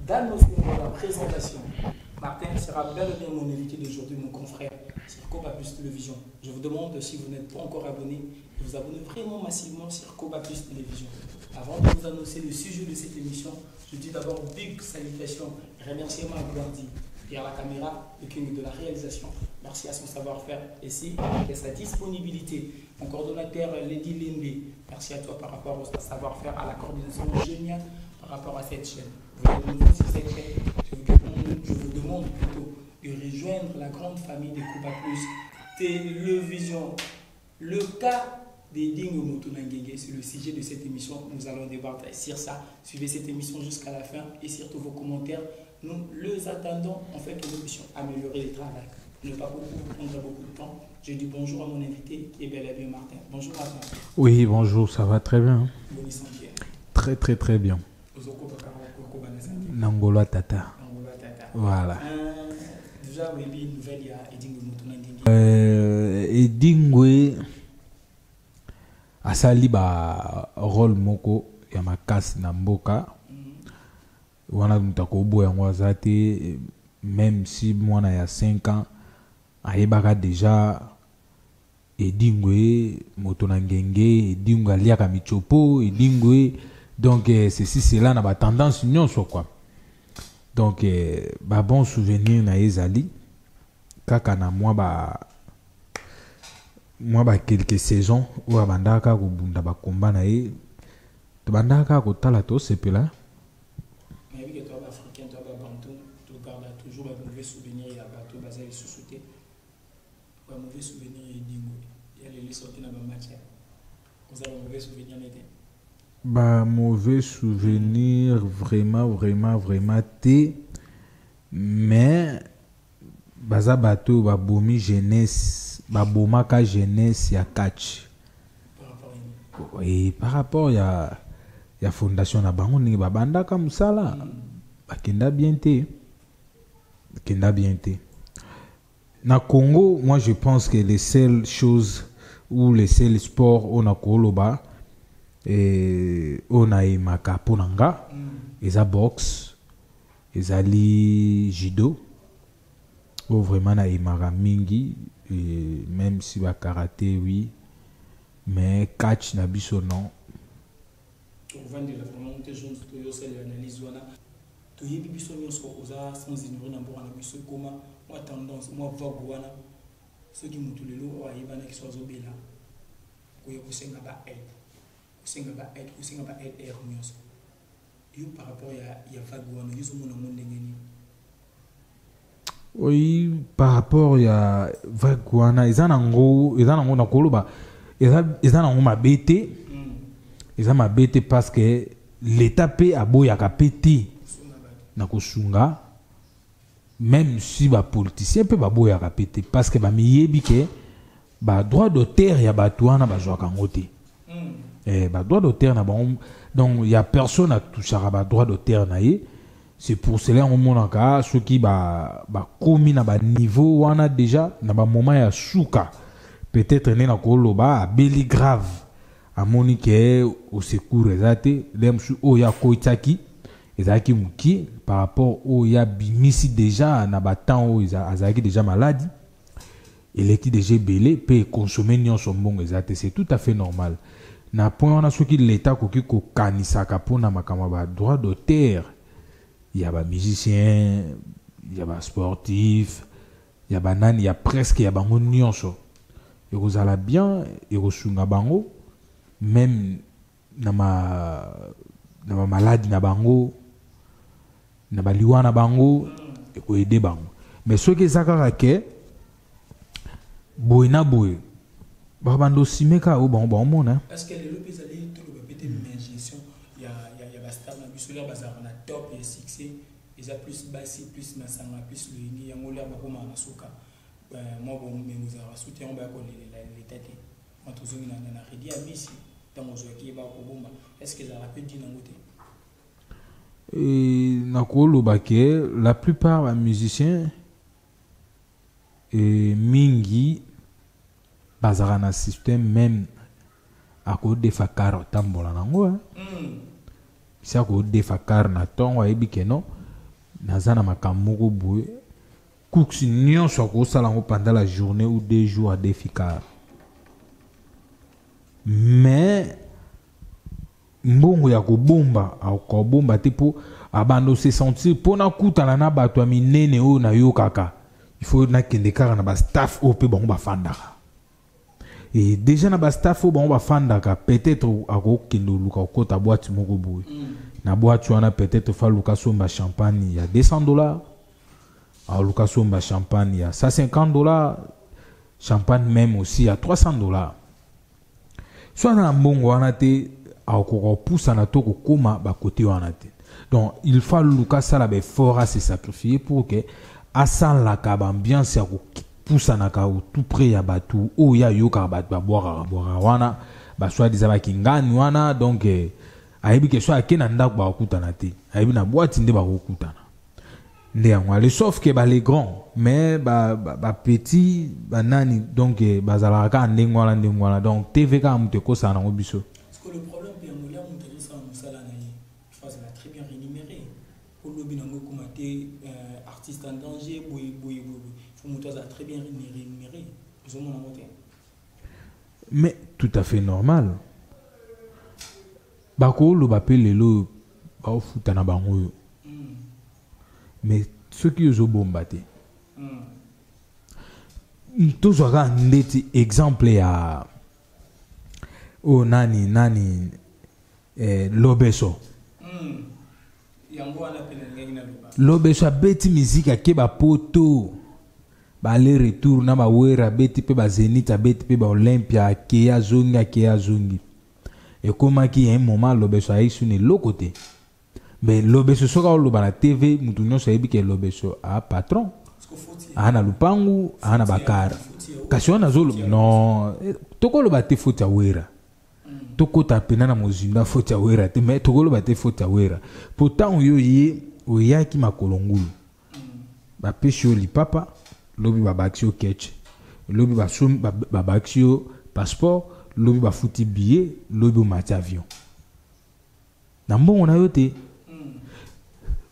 Dan Moscovo, la présentation. Martin sera bel et bien mon invité d'aujourd'hui, mon confrère, sur Koba Plus Télévision. Je vous demande, si vous n'êtes pas encore abonné, de vous abonner vraiment massivement sur Koba Plus Télévision. Avant de vous annoncer le sujet de cette émission, je dis d'abord big salutation et remerciement à Guardi derrière la caméra, le king de la réalisation. Merci à son savoir-faire ici et sa disponibilité. Mon coordonnateur Lady Limbe, merci à toi par rapport au savoir-faire, à la coordination géniale par rapport à cette chaîne. Vous êtes nouveau sur cette chaîne, je vous demande plutôt de rejoindre la grande famille de Kuba Plus Télévision. Le cas des Moto na Ngenge, c'est le sujet de cette émission. Nous allons débattre sur ça. Suivez cette émission jusqu'à la fin et surtout vos commentaires. Nous les attendons en fait que nous puissions améliorer le travail. Ne pas beaucoup prendre beaucoup de temps. Je dis bonjour à mon invité qui est bel et bien Martin. Bonjour Martin. Oui, bonjour, ça va très bien. Bonne santé. Très très très bien. Nangola Tata. Nangola Tata. Voilà. Déjà, oui, une nouvelle, il y a Edingwe Moto na Ngenge. Edingwe asali ba rôle moko ya makasi na mboka. Wana moto akoboya yango aza te, même si mwana ya 5 ans ayebaka déjà Edingwe Moto na Ngenge, Edingwe aliaka michopo, Edingwe, donc ceci cela na ba tendance nyonso quoi. Donc ba bon souvenir na ezali kaka na mwa ba quelques saisons oyo abandaka kobunda ba combat na ye, tobandaka kotala, tosepela. Nayebi ke toa baafricain, toa babantu, togarda toujours bamauvais souvenir ya bato baza lisusu te. Bamauvais souvenir ya Edingwe ya lelo sorti na bamatch, oza bamauvais souvenir nete? Ba mauvais souvenir, vraiment vraiment vraiment te, mais baza bato oyo babomi jeunesse, babomaka jeunesse ya catch. Par rapport à nini? Et par rapport ya fondation na bango, ndenge babandaka mosala, bakenda bien te, bakenda bien te na Congo. Moi, je pense que les seules choses ou les seuls sports oyo na koloba oyo nayemaka mpo na nga eza boxe, ezali judo oyo vraiment nayemaka mingi, et même si bakaraté, oui, mais catch na biso, non. Tovandela vraiment te jaune, toyosalela analyse wana. Toyebi biso nyonso, oza sans ignorer, na mboka na biso ekoma mwa tendance, mwa vague wana. Soki motu lelo oyo ayebanaki so azobela, koya kosenga ba aide, kosenga ba aide, kosenga ba aide aire nyonso. Yo, par rapport ya vague wana, yo ozomona yango ndenge nini? Oui, par rapport ya vague wana, eza nango na koloba eza nango mabe te. Eza mabe te parce que l'État mpe aboyaka mpe te kosunga bato. Na kosunga, même si bapoliticien mpe baboyaka mpe te, parce que bamiyebi ke badroit d'auteur ya bato wana bazwaka yango te. Badroit d'auteur na bango, donc ya personne atouchaka badroit d'auteur na ye. C'est pour cela yango omonaka soki bakomi na baniveau wana déjà, na bamoment ya suka, peut-être nde na koloba abeli grave, amoni ke au secours eza te, le mosusu oyo akotiaki ezalaki mokie par rapport oyo abimisi déjà na batemps oyo azalaki déjà maladi, eleki déjà ebele mpe ekonsome nyonso, mbongo eza te. C'est tout à fait normal na point wana. Soki l'État akoki kokanisaka mpona makambo ya badroit d'auteur ya bamusicien, ya basportif, ya banani, ya presque ya bango nyonso, ekozala bien, ekosunga bango même na bamaladi na bango, na baliwa na bango, ekoaider bango. Mais soki eza kaka ke boye na boye, babanda osime kaka oyo bango baomona. Parce que lelo mpe ezali, toloba mpe te, mais gestion ya bastar na biso, lere bazalaka na top ya succès, eza plus basi, plus masanga, plus loyingi. Yango lere bakomaka na suka, mwa bomengo ezalaka suti, yango baya kolelela leta te. Mwa tozongi na Reddy Amisi, ntango ozwaki ye bakobomba, est ce que ezalaka mpe dina yango te? Nakoloba ke la plupart bamusicien mingi bazalaka na système, même akodefa car otambola nango. Si akodefa car na ntongo, ayebi ke non. Naza na makambo moko boye. Course nyonso akosala yango pendant la journée ou 2 jours adefi kaka. Mais mbongo ya kobomba, akobomba te, mpo abanda se sentir mpo nakutana na bato ya minene oyo nayokaka, il faut nakende kaka na bastaff oyo mpe bango bafandaka. Et déjà na bastaff oyo bango bafandaka, peut-être akokende oluka kokota boîte moko boye. Na boîte wana, peut-être fa luka somba champagne ya 200 $, aluka somba champagne ya 150 $, champagne même aussi ya 300 $. So aza na mbongo wana te, akoka kopusana to kokóma bakote wana te. Donc il faut aluka asala baeffort, ase sacrifier pour que asalaka baambiance ya kopusanaka au tout près ya bato oyo ayokaka, bato babwakaka bwakaka wana, basoi-disant bakingani wana. Donc ayebi ke so ake na ndako, bakokutana te, ayebi na boîte nde bakokutana. Nde yango ale, sauf ke bale grand, mais bapetit ba banani, donc bazalaka kaka ndenge wana, ndenge wana. Donc TV kaka moto ekosala nango biso. Parce que le problème mpe yango, lia moto azosala mosala na ye, il faut azala très bien rémunéré. Olobi nango ekóma te artiste en danger, boye boye boye. Faut moto azala très bien rémunéré, ozomona yango te? Mais tout à fait normal. Bakoloba mpe lelo oyo baofuta na bango oyo. Mais soki ozobomba te, tozwaka ndeti exemple ya oyo nani nani, Lobeso. Yango wana mpe nalingaki naloba. Lobeso abeti miziki, ake bapoto, baller retour na bawera, abeti mpe bazénith, abeti mpe baolympia, akeye azongi, akeye azongi. Ekomaki ya un moment, Lobeso ayei na eloko te. Mais Lobeso, soki aoloba na TV, mutu nyonso ayebi ke Lobeso a patron, Parce que foti aa na lupangu, aa na bakara. Kasi wana azoloba non, tokoloba te foti ya Wera. Tokota pena na mozindo ya foti ya Wera te, mais tokoloba te foti ya Wera, po ntango yo ye oyaki makolo ngulu, bapesi yo lipapa, lobi babakisi yo ketch, lobi babakisi yo passeport, lobi bafuti billet, lobi omati avion na mbongo na yo te.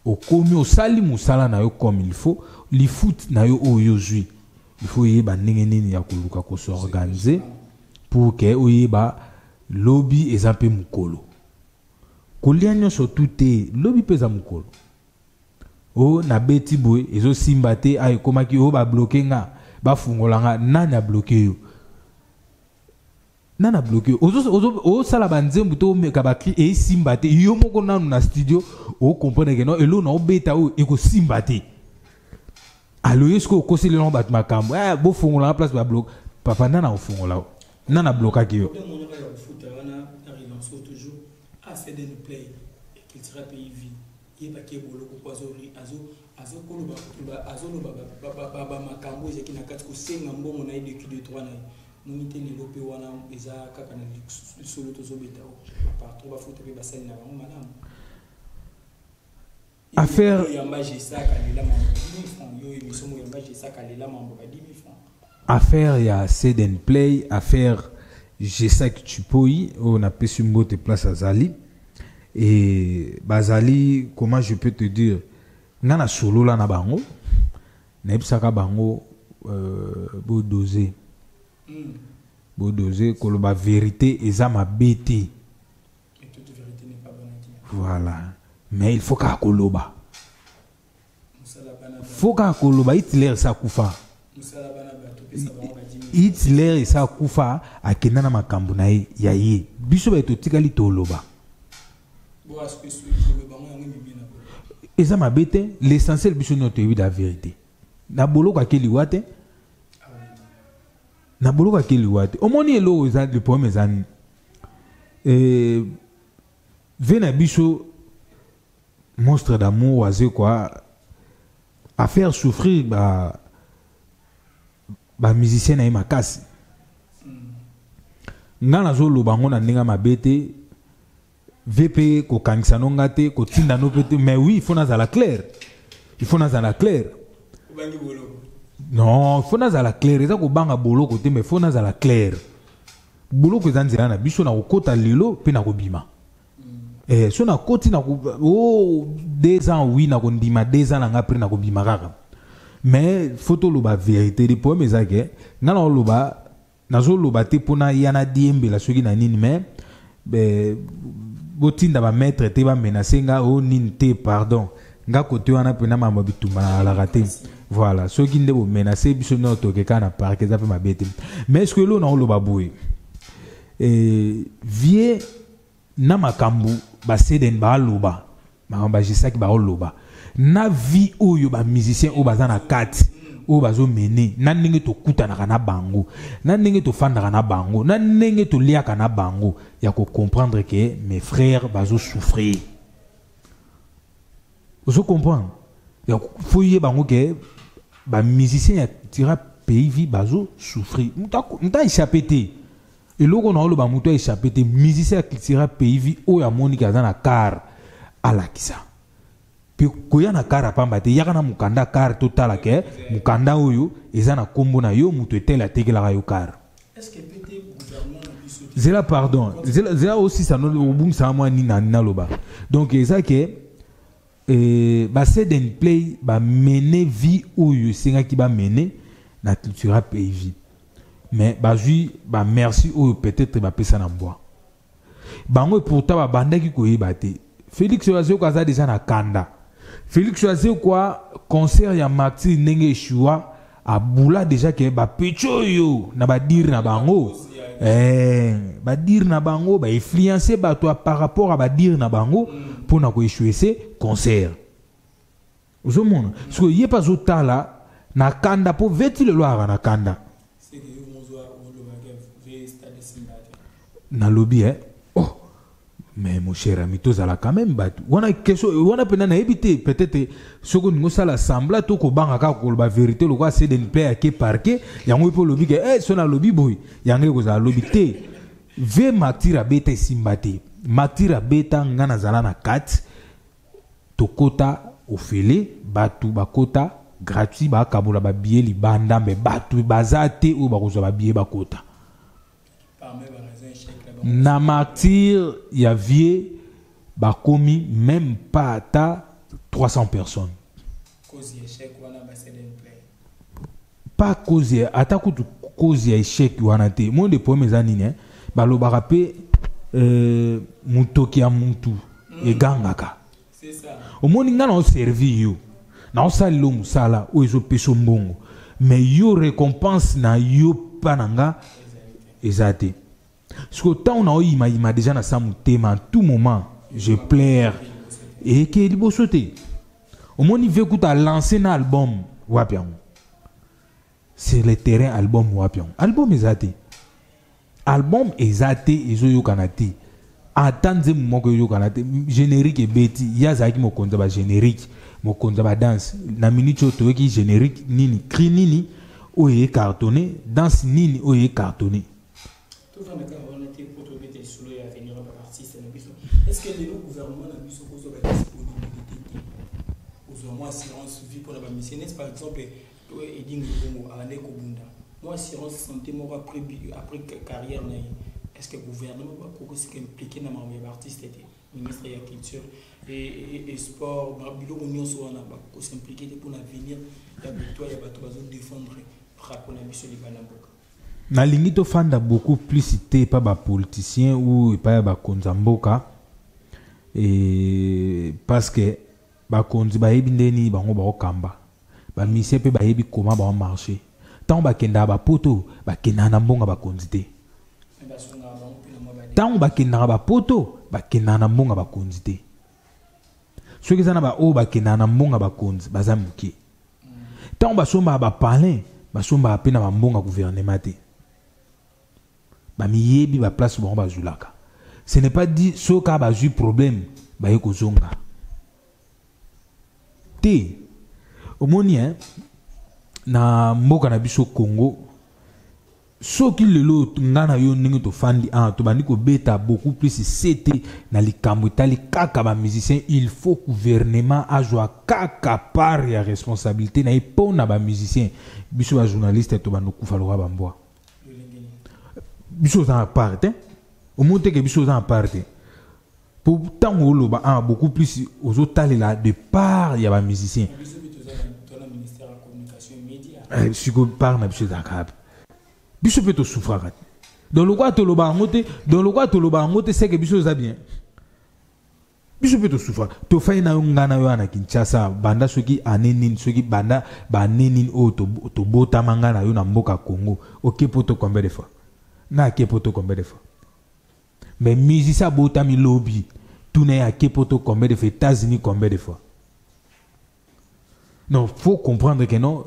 Okomi, osali mosala na yo comme il faut, lifuti na yo oyo ozwi, il faut oyeba ndenge nini ya koluka kos'organiser pour ke oyeba lobi eza mpe mokolo. Kolia nyonso tu te, lobi mpe eza mokolo. O nabeti boye, ezosimba te, a ekomaki oyo babloquer nga, bafungola nga. Nani abloquer yo? Nani abloquer yo? Ozosala banzembo to omeka bacri, esimba te. Yo moko nanu na studio ocomprendre ke no, eloko na obeta oyo ekosimba te. Aloye sikoyo okoseli nango bato makambo, bofungola nga place babloquer. Papa, nani akofungola yo? Nani ablokaki yo? Problème wana kaka ya kofuta wana, na relance oyo toujours acdn play Cultura Pays Vie, yebaki eboloko po azokoloba, azoloba bamakambo ezalaki na kati, kosenga mbongo na ye de de droit na ye. Moni te lelo mpe wana eza kaka na lisolo tozobeta o bapatron bafuta mpe basali na bango malamu. Affaire Yamba Gesac alela mambo ba 10 000 francs. Yo émission mo yamba Gesac alela mambo ba 10 000 francs. Affaire ya Ceden Play, affaire Gesac Chipoi oyo napesi mbote place azali e bazali, comment je peux te dire, nga na solola na bango, nayebisaka bango bodose, bodose koloba vérité eza mabe te. Et toute vérité n'est pas bonne à dire. Voilà, mais il faut kaka koloba. Mosala bana Faut kaka koloba. Hitler esi akufa. Mosala bana bato, pesa bango ba 10 000. Hitler esi akufa, akenda na makambo na ye ya ye. Biso baye totikali, toloba. Bo aske soki koloba ngo yango ememi na boloko. Eza mabe te. L'essentiel, biso nyonso toyebi la vérité. Na boloko ake liwa te. Ah oui. Na boloko ake liwa te. Omoni eloko eza, le problème eza nini? Ve na biso Monstre d'Amour aze quoi à faire souffrir ba bamusicien na ye makasi. Nga nazoloba yango na ndenge ya mabe te, ve mpe kokangisa no nga te, kotinda no mpe te. Mais oui, il faut nazala clair, il faut nazala clair. Obangi boloko? Non, il faut nazala clair. Eza kobanga boloko te, mais faut nazala clair. Boloko eza nzela na biso na kokota lelo mpe na kobima. So nakoti na oh, 2 ans, oui, nakondima 2 ans na nga, après nakobima kaka. Mais faut toloba vérité. Le problème eza ke nga na oloba, nazoloba te mpona ya na diembela soki na nini, mais botinda bamaître te, bamenace nga o nini te. Pardon, nga kote wana mpena mambo ya bitumba nalaka te. Voilà, soki nde bomenace biso nyonso, toke kaka na parc, eza mpe mabe te. Mais ce que elo naoloba boye, vie na makambo baseden baaloba, makambo bagisaki baoloba na vie oyo, bamusicien oyo baza na kati, oyo bazomene na ndenge tokutanaka na bango, na ndenge tofandaka na bango, na ndenge toliaka na bango, ya kocomprendre ke mes frères bazosouffrir. Ozo comprendre? Faut yeba yango ke bamusicien ya Cultura Pays Vie bazosouffrir. Moto aéchappe te. Eloko na oloba, moto aéchappe te. Musicien ya Cultura Pays Vie oyo amoniki aza na car, alakisa mpe koya na car apamba te. Yaka na mokanda car, totala ke mokanda oyo eza na nkombo na yo, moto etele atekelaka yo car. Zela, pardon, zela, zela osisa obungisaka mwa nini na naloba. Donc eza ke baseden play bamene vie oyo esengaki bamene na Cultura Pays Vie, mais bazwi bamerci oyo peut-être bapesa na mbwa bango. Et pourtant babandaki koyeba te. Félix Wazekwa aza déjà na kanda. Félix Wazekwa, concert ya Martyr ndenge eshua, abula déjà ke bapeti oyo na badire na bango, badire na bango, bainfluence bato par rapport à badire na bango mpona koéchouer concert. Ozomona soki ye mpe azotala na kanda mpo veti lelo aka na kanda. Nalobi, oh, mais mon cher ami, tozala quand même bato wana. Question wana mpena nayebi te. Peut-être soki olingi osala semblant to kobanga kaka koloba vérité lokola cdn mpe ake parquet yango mpe olobi ke so nalobi boye, yango ekozala lobi te. Ve Martyr abeta, esimba te. Martyr abeta, nga nazala na kati, tokota ofele, bato bakota gratuit, bakabola babillet libanda, me bato baza te oyo bakozwa babillet bakota na Martyr ya vie. Bakomi même pas ata 300 personnes. Pas cause ya, ata kutu cause ya échec wana te. Moi, le problème eza nini, eh? Balobaka mpe motoki ya mutu egangaka. Omoni, nga na oservi yo, naosalela yo mosala oyo ezopesa mbongo, mais yo récompense na yo mpa na nga eza te. Sikoyo ntango na oyimayima déjà na sa motema, en tout moment je pleure, eke liboso te. Omoni, ve kuta alance na album wapi yango sur le terrain? Album wapi yango? Album eza te, album eza te, ezoyokana te, ata nzembo moko eyokana te. Générique ebeti, ye azalaki mokonzi ya bagénérique, mokonzi ya badanse. Na minute oyo toyoki générique nini, cri nini oyo ecartonné, danse nini oyo ecartonné? Tovanda kaka wana te po tobeta lisolo ya avenir ya baartiste na biso. Est ce que lelo gouvernement na biso kozwa badisponibilité te, kozwa mwa assurance vie mpona bamusicien, neti par exemple Edingwe Bongo abandaki kobunda mwa assurance santé moko après carrière na ye? Est ce que gouvernement bakoki impliqué na makambo ya baartiste te? Ministre ya Culture et Sport, biloko nyonso wana, bakos'impliquer te mpona avenir ya beto ya bato bazodéfendre drapeau na biso libanda mboka? Nalingi tofanda beaucoup plus te epa bapoliticien ou epai ya bakonzi ya mboka, parce que bakonzi bayebi nde nini bango baokamba, bamusicien mpe bayebi koma baomarché. Ntango bakendaka bapoto, bakendaka na mbongo ya bakonzi te. Ntango bakendaka bapoto, bakendaka na mbongo ya bakonzi te. Soki eza na baoyo bakendaka na mbongo ya bakonzi, baza moke. Ntango basombaka bapalin, basombaka mpe na bambongo ya gouvernement te. Bamiyebi baplace bango bazwilaka. Ce n'est pas dit soki kaka bazwi problème, baye kozonga te. Omoni, hein, na mboka na biso Congo, soki lelo nga na yo ndenge tofandi awa, tobandi kobeta beaucoup plus sete na likambo etali kaka bamusicien, il faut gouvernement azwa kaka part ya responsabilité na ye mpo na bamusicien. Biso bajournaliste tobandi kokufa lokola bambwa. Biso oza na part te. Omoni teke biso oza na part te. Po ntango oloba ah, beaucoup plus ozotalela de part ya bamusicien. Biso mpe toza na ministère ya communication et média. Sikoyo part na biso ezalaka wapi? Biso mpe tosouffraka te. Donc lokola toloba yango te, donc lokola toloba yango te, seke biso eza bien. Biso mpe tosouffraka. Tofai na yo, nga na yo wana na Kinshasa, banda soki année nini, soki banda baannée nini oyo tobotama nga na yo na mboka Congo, oke poto combien de fois? Nga ake poto combien de fois? Mais musicien abotami lobi, tuna ye ake poto combien de fois, États-Unis combien de fois? Non, faut comprendre que non,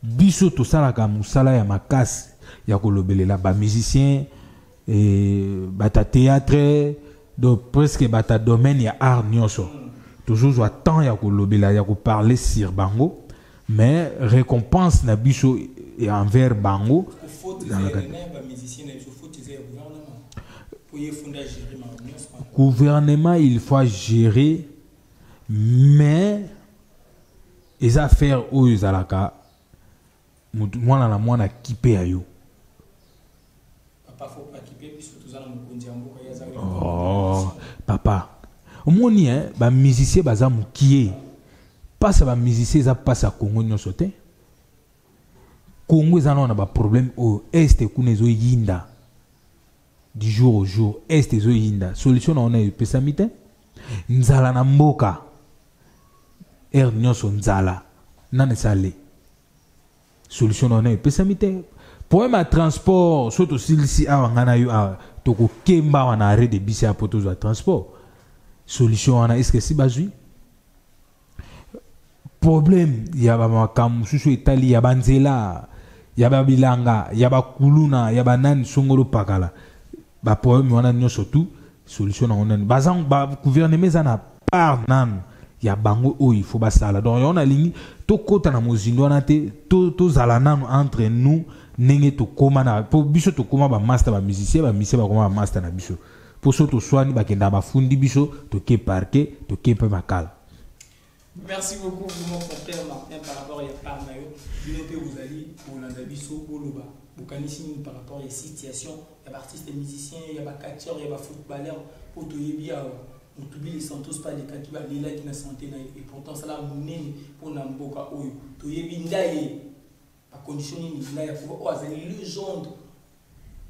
biso tosalaka mosala ya makasi ya kolobelela bamusicien, bato ya théâtre, donc presque bato ya domaine ya art nyonso. Tozozwa temps ya kolobela, ya koparler sur bango, mais récompense na biso envers bango Faute eza ya nene, bamusicien na biso, faute eza ya gouvernement po ye funda gérer makambo nyonso wana. Gouvernement, il faut gérer, mais eza affaire oyo ezalaka mutu mwana na mwana kipe ya yo. Papa, faut akipe biso, toza na mokonzi ya mboka, ye aza. Oh, papa, omoni hein, bamusicien baza mokie. Mpasi ya bamusicien eza mpasi ya Congo nyonso te. Congo eza nano na baproblème oyo este kuna ezoyinda du jour au jour. Este ezoyinda, solution na wana epesami te. Nzala na mboka, heure nyonso nzala, nani esale solution na wana epesami te. Problème ya transport, so tosilisi awa, ngai na yo awa tokokemba awa na arrêt de bus ya po tozwa transport. Solution wana, est ce que si bazwi? Problème ya bamakambo mosusu etali ya banzela, ya babilanga, ya bakuluna, ya banani songolo pakala, baproblème wana nyonso tu, solution nango nani baza? Gouvernement eza na part nanu ya bango oyo il faut basala. Donc yango nalingi tokɔta na mozindo wana te. Tozala nanu entre nous ndenge tokóma na po biso tokóma bamaster, bamusicien, bamusicien bakóma bamaster na biso, mpo so toswani, bakendaka bafundi biso, toke parquet, toke mpe makala. Merci beaucoup vraiment, confrère Martin, par rapport à part na yo. Bino mpe bozali kolanda biso, boloba bokanisi nini par rapport ya situation ya baartiste musicien, ya bacatcheur, ya bafootballeur, mpo toyebi awa Motubili Santos mpe alekaki, balelaki na santé na ye, et pourtant sala monene mpona mboka oyo. Toyebi ndaye bacondition nini ndai ya oyo azali légende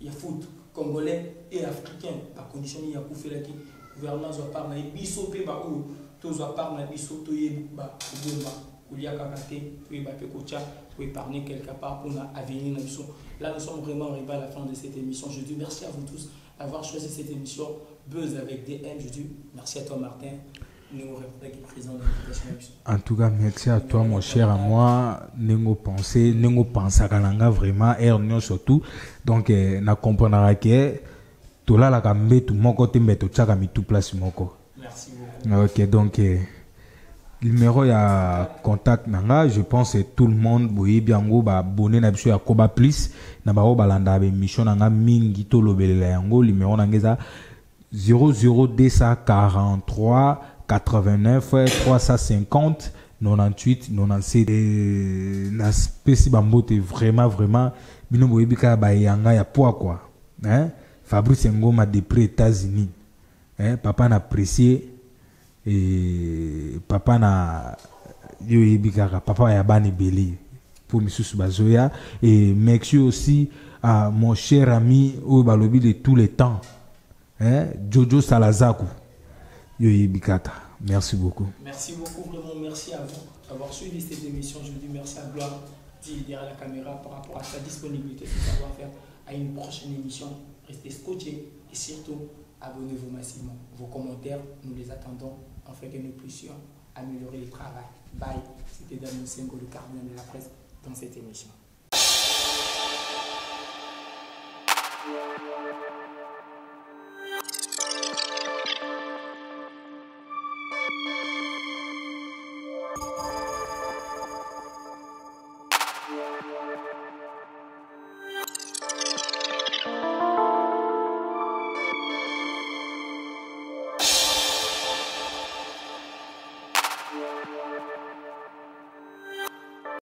ya foot congolais et africain, bacondition nini akufelaki. Gouvernement azwa part na ye, biso mpe baoyo tozwa part na biso, toyeba kobomba, kolia kaka te, toyeba mpe kotya, koépargner quelque part mpona avenir na biso. Là, nous sommes vraiment arrivés à la fin de cette émission. Je dis merci à vous tous d'avoir choisi cette émission Buzz avec DM. Je dis merci à toi, Martin, nous qui président d'invitation. En tout cas, merci à toi, mon cher, à moi. Nengo pensé, nengo pensaka nanga vraiment air surtout. Donc eh, na comprendra que tolalaka mbetu moko te, mbe totiaka mitu place moko. Merci beaucoup. Ok, donc eh, numéro ya contact na nga, je pense que tout le monde boyebi yango, baabonné na biso ya Koba Plus, na bango balandaka baémission na nga mingi, tolobelela yango. Numéro na nga eza 00243 89 350 98 97. Et napesi bambote vraiment vraiment bino boyebi kaka bayanga ya poids quoi, hein? Fabrice Ngoma depuis États-Unis, hein? Papa na apprécié et papa na yo, oyebi kaka papa ya bana ebele mpo misusu bazoya. Et merci aussi à mon cher ami oyo balobi de tous les temps, hein? Jojo Salazaku, yo oyebi kaka. Merci beaucoup. Merci beaucoup, vraiment merci à vous d'avoir suivi cette émission. Je dis merci à Gloire dit derrière la caméra par rapport à sa disponibilité, son savoir-faire. À une prochaine émission. Restez scotchés et surtout abonnez-vous massivement. Vos commentaires, nous les attendons afin que nous puissions améliorer le travail. Bye. C'était Daniel Sengo, le cardinal de la presse, dans cette émission.